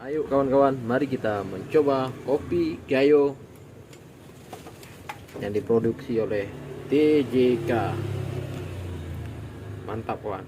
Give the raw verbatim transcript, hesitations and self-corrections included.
Ayo kawan-kawan, mari kita mencoba kopi Gayo yang diproduksi oleh T J K. Mantap, kawan.